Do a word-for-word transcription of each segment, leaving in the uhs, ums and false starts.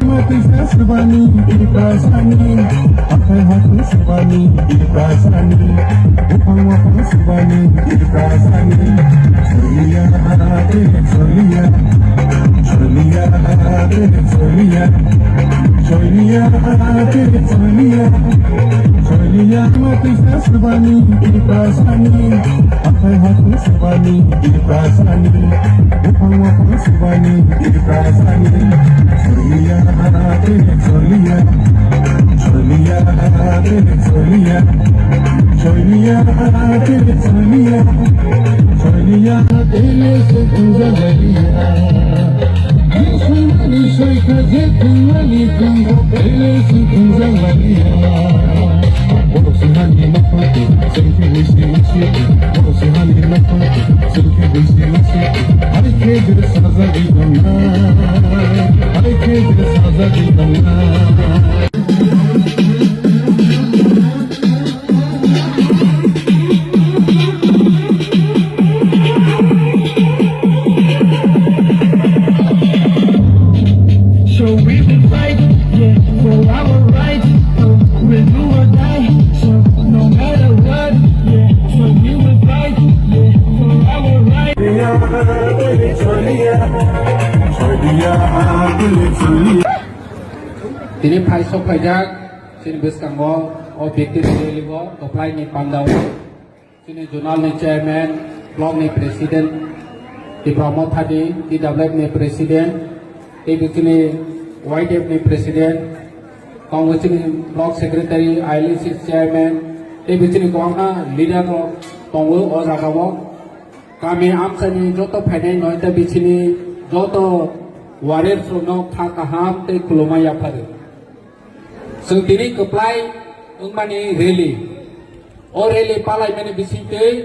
Mati sasubani, ipasani, akai haku subani, ipasani, upang waku subani, ipasani. Solia, solia, solia, solia, solia, solia, solia. Mati sasubani, ipasani, akai haku subani, ipasani, upang waku subani, ipasani. Solia, solia, solia, solia, solia, solia, solia. So we will fight, yeah, for our rights. So we'll do or die. So no matter what, yeah. So we will fight, yeah, for our rights. Tini phaisok phaijak chini bwskango o victory rally o kwplai ni pandao. Chini zonal ni chairman, block ni president, Tipra Motha ni T W F ni president, tei bo chini Y D F ni president, tongo chini block secretary, I L C chairman, tei bo chini kwbangma leader rok tongo o jaga o. Kami amchani joto phainai noita bichini joto warriors rokno kha kaham tei khulumma yaphario. Chwng tini kwplai wngmani rally. O rally palaimani bisingtwi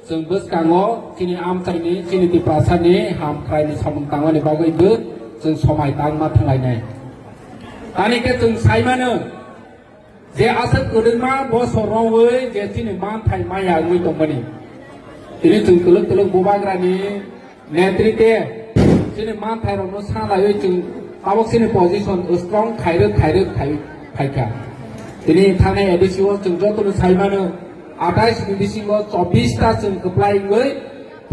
chwng bwskango chini amchaini, chini Tiprasani hamkraini samung tangmani bagwibo chwng somai tangma thanglainai. Tani khe chwng saimano je aswk kwdwkma bosor romwi je chini manthai maya wngwi tongmani. Tini chwng kwlwk kwlwk bubagrani Netrite chini manthairokno sanglaiwi chwng tabok chini position strong khairwk khairwk khai phaikha. Tini thanai A D C o chwng jotono saimano, atais ni bisingo chobbish ta chwng kwplai wngwi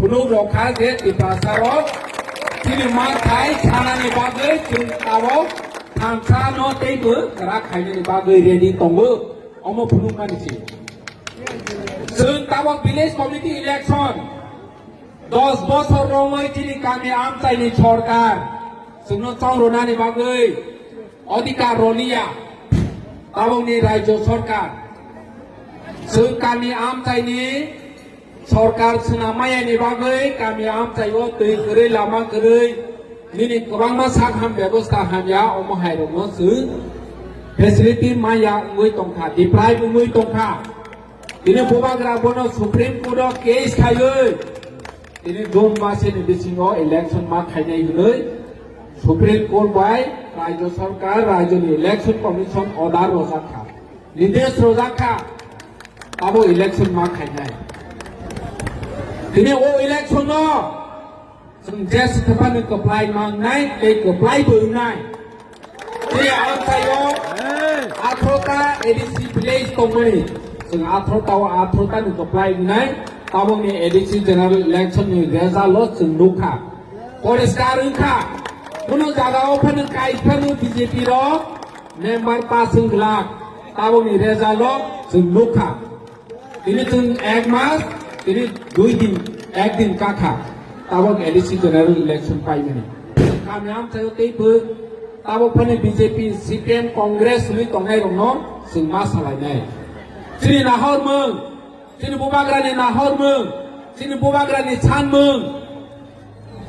phunuk rokha je Tiprasarok chini manthai sanani bagwi chwng tabok thansano teibo kwrak khainani bagwi ready tongo. Omo phunukmani se. Chwng tabok village committee election dos bosor romwi chini kami amchaini sorkar chwngno chongrwnani bagwi adhikar rwliya tabokni rajyo sorkar. Chwng kami amchaini sorkar swnam mayani bagwi kami amchaio twi kwrwi lama kwrwi nini kwbangma sak ham bebosta hamya omo hairokno chwng facility maya wngwi tongkha, deprive wngwi tongkha. Tini bubagra bono Supreme Court o case khaiwi tini June masini bisingo election ma khainai hwnwi Supreme Court bai Rajya Sarkar, Rajyani Election Commission order rojak kha. Nidesh rojak kha, abo election ma khainai. Tini o election no Chwng je swthapani kwplai mangnai tei kwplai bo wngnai. Tei amchaio atharota A D C village tongmani. Chwng atharota o atharota ni kwplai wngnai. Tabokni A D C general election ni result o chwng nukha. Poriskar wngkha. Kunu jaga o phano kai phano B J P rok member pass wng glak. Tabokni result o chwng nukha. Tini chwng ek mas, tini dui din, ek din kakha. Tabok A D C general election paimani. Kami amchaio tei bo tabok phani B J P, C P M, Congress hwnwi tongnai rokno chwng ma salainai. Chini nahor mung, chini bubagrani nahor mung, chini bubagrani san mung.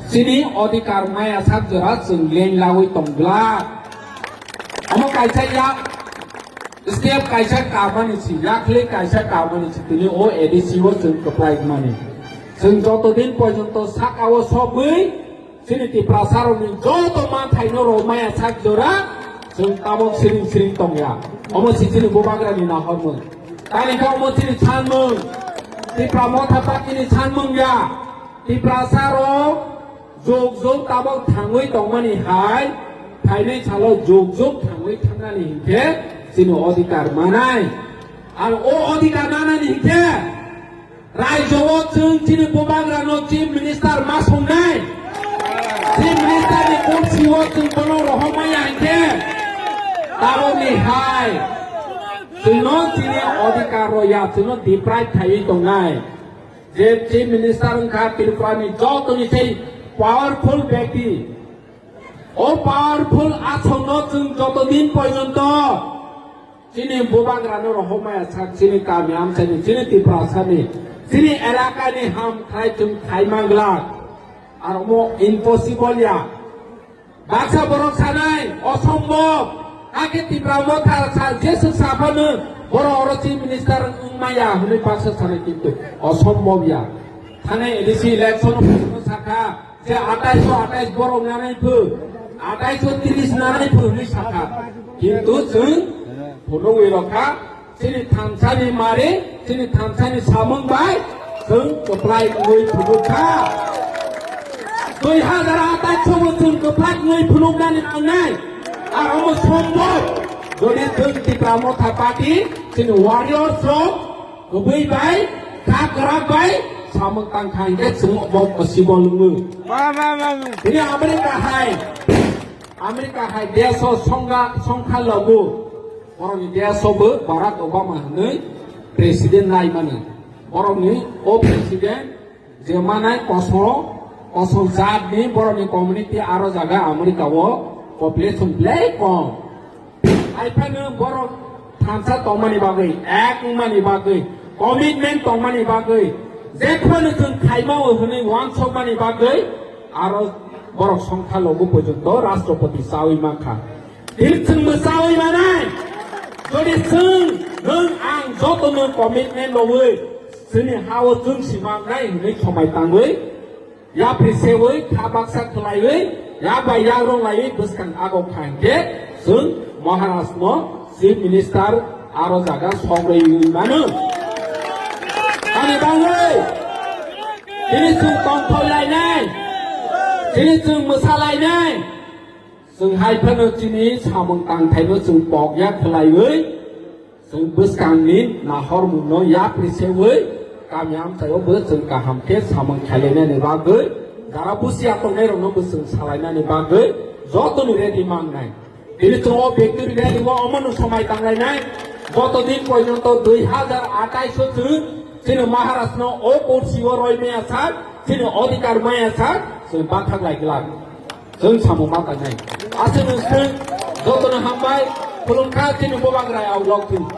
Chini odhikar maya sak jora chwng leng lawi tong glak. Omo kaisa ya step kaisa kamani si, yakhle kaisa kamani si, tini o A D C o chwng kwplai mani. Chwng joto din porjonto saka o sogwi Chini Tiprasa rokni joto manthaino rw maya sak jora, chwng tabok siring siring tongya. Omo si chini bubagrani nahormung. Tani khe omo chini sanmung. Tipra Motha Partyni sanmung ya. Tiprasa rok jog jog tabok thangwi tongmani hai, phainai salo jog jog thangwi thangnani hinkhe chini odhikar manai. Ar o odhikar manani hinkhe Raijo o chwng chini bubagrano Chief Minister ma songnai. Chief Minister ni kursi o chwng bono rohormaya hinkhe. Taroni hai. Chwngno chini odhikar roya, chwngno deprive khaiwi tongnai. Je Chief Minister wngkha Tripura ni jotoni sei powerful byakti. O powerful asongno chwng joto din porjonto chini bubagrano rohormaya sak, chini kami amchaini, chini Tiprasani, chini elakani ham khlai chwng khai manglak. Ar omo impossible ya. Baksa borok sanai, osombob. Hakhe Tipra Motha sa, jeswk saphano borok oro Chief Minister wngmaya hwnwi baksa sanai, kintu osombob ya. Thanai A D C election o sakha, je atais o atais borok nanai phu, atais o tris nanai phu hwnwi sakha. Kintu chwng phunugwi rokha, chini thansani mari, chini thansani samung bai chwng kwplai wngwi phunukha. Dui hazar atais o bo chwng kwplai wngwi phunuknani nangnai. Ar omo sombor, jodi chwng Tipra Motha Party, chini warriors rok, kwbwi bai, kha kwrak bai, samung tang kha hinkhe chwng bo possible wngo. Ba, ba, ba, ba. Tini America hai, America hai desh o songkha, songkha logo. Borokni desh o bo Barack Obama hwnwi president lai mano. Borokni o president je manai koso, koso jatni borokni community aro jaga America o population belai kom. Haiphano borok thansa tongmani bagwi, ek wngmani bagwi, commitment tongmani bagwi, jephano chwng khaimao hwnwi uansukmani bagwi, aro borok songkha logo porjonto Rashtrapati chawi mankha. Tini chwng bo chawi manai. Jodi chwng, nwng, ang jotono commitment lowi, chini ha-o chwng si mangnai hwnwi somai tangwi, yapri sewi, kha baksa khwlaiwi, yak bai yak rwng laiwi bwskang agok kha hinkhe, chwng Maharashtra no Chief Minister aro jaga sogwi wngwi mano. Ani bagwi, tini chwng tongthok lainai, tini chwng mwsa lainai. Chwng hai phano chini samung tangthaino chwng pokya khwlaiwi, chwng bwskangni nahormungno yapri sewi, kami amchaio bo chwng kaham khe samung khailainani bagwi, jara busia tongnairokno bo chwng salainani bagwi jotoni ready mangnai. Tini chwng o victory rally o omono somai tanglainai, joto din porjonto dui hazar atais o chwng chini Maharashtra no o kursi o roi maya sak, chini odhikar maya sak, chwng bathak lai glak. Chwng samung ma tangnai. Aswk nwng swng, jotono hambai, khulumkha chini bubagra ya ulok thung.